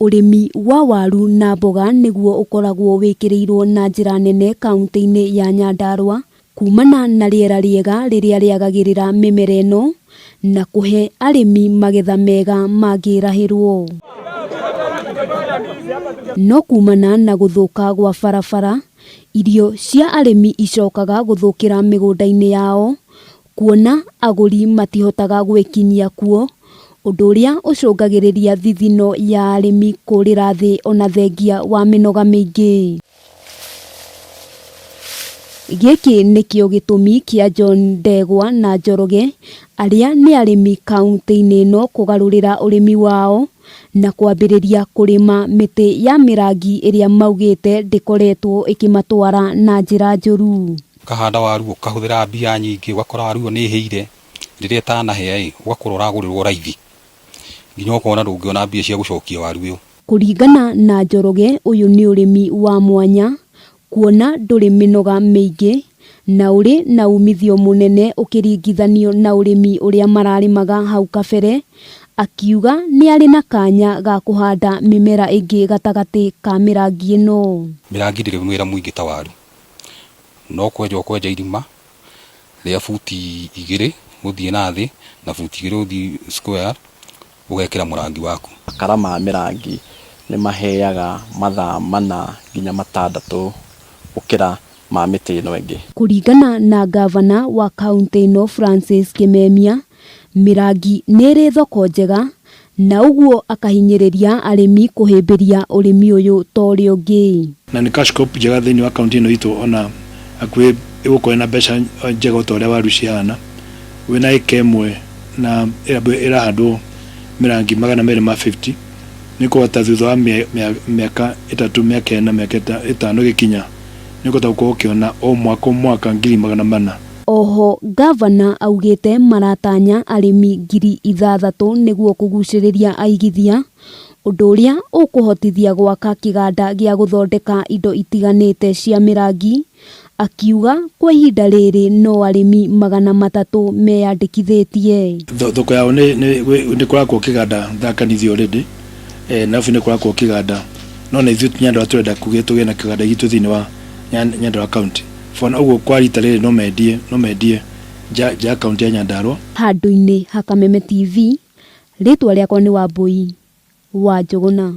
Ũrĩmi wa waru na mboga nĩguo ũkoragwo wĩkĩrĩirwo na njĩra nene kauntĩ-inĩ ya Nyandarua kumana na rĩera rĩega rĩrĩa rĩagagĩrĩra mĩmera ĩno na kũhe arĩmi magetha mega mangĩrahĩrwo. No kumana na gũthũka gwa barabara, irio cia arĩmi icokaga gũthũkĩra mĩgũnda-inĩ yao kuona agũri matihotaga gwĩkinyia kuo, ũndũ ũrĩa ũcũngagĩrĩria thithino ya arĩmi kũrĩra thĩ ona thengia wa mĩnoga mĩingĩ. Gĩkĩ nĩkĩo gĩtũmi kĩa John Ndegwa na Njoroge arĩa nĩ arĩmi kauntĩ-inĩ ĩno kũgarũrĩra ũrĩmi wao na kwambĩrĩria kũrĩma mĩtĩ ya mĩrangi ĩrĩa maugĩte ndĩkoretwo ĩkĩmatwara na njĩra njũru. Ũkahanda waru ũkahũthĩra mbia nyingĩ, ũgakora waru ĩyo nĩ ĩhĩire, rĩrĩa ĩtanahĩa ĩ, ũgakorwo ũragũrĩrwo raithi, nginya ũkona ndũngĩona mbia cia gũcokia waru ĩyo. Kũringana na Njoroge, ũyũ nĩ ũrĩmi wa mwanya kuona ndũrĩ mĩnoga mĩingĩ na ũrĩ na umithio mũnene ũkĩringithanio na ũrĩmi ũrĩa mararĩmaga hau kabere, akiuga nĩ arĩ na kanya ga kũhanda mĩmera ĩngĩ gatagatĩ ka mĩrangi ĩno. Mĩrangi ndĩrĩ wĩra mũingĩ ta waru. No kwenja ũkwenja irima rĩa buti igĩrĩ gũthiĩ na thĩ na buti igĩrĩ gũthiĩ square, ũgekĩra mũrangi waku. Makara ma mĩrangi nĩ maheaga mathaa mana nginya matandatũ gũkĩra ma mĩtĩ ĩno ĩngĩ. Kũringana na ngavana wa kauntĩ ĩno Francis Kimemia, mĩrangi nĩ ĩrĩ thoko njega na ũguo akahinyĩrĩria arĩmi kũhĩmbĩria ũrĩmi ũyũ ta ũrĩa ũngĩ. Na nĩ cash crop njega thĩinĩ wa kaunti ĩno itũ ona hakuhĩ ĩgũkorwo ĩna mbeca njega ota ũrĩa waru cihana. Wĩna ĩka ĩmwe na ĩrahandwo mĩrangi 250 nĩ ũkũhota thutha wa mĩaka ĩtatũ, mĩaka ĩna, mĩaka ĩtano ĩgĩkinya nĩ ũkũhota gũkorwo ũkĩona o mwaka o mwaka 400,000. Oho ngavana augĩte maratanya arĩmi 6,000 nĩguo kũgucĩrĩria aigithia, ũndũ ũrĩa ũkũhotithia gwaka kĩganda gĩa gũthondeka indo itiganĩte cia mĩrangi, akiuga kwa ihinda rĩrĩ no arĩmi 300 meyandĩkithĩtie. Thoko yao nĩ kũrakwo kĩganda Tharaka Nithi already, Nairobi nĩ kũrakwo kĩganda, no na ithuĩ Nyandarua tũrenda tũgĩe na kĩganda gitũ thĩinĩ wa Nyandarua county. For now ũguo kwa rita rĩrĩ no mendie no mendie nja ya county ya Nyandarua. Handũ-inĩ ha Kameme TV, rĩtwa rĩakwa nĩ Wambũi wa Njũgũna.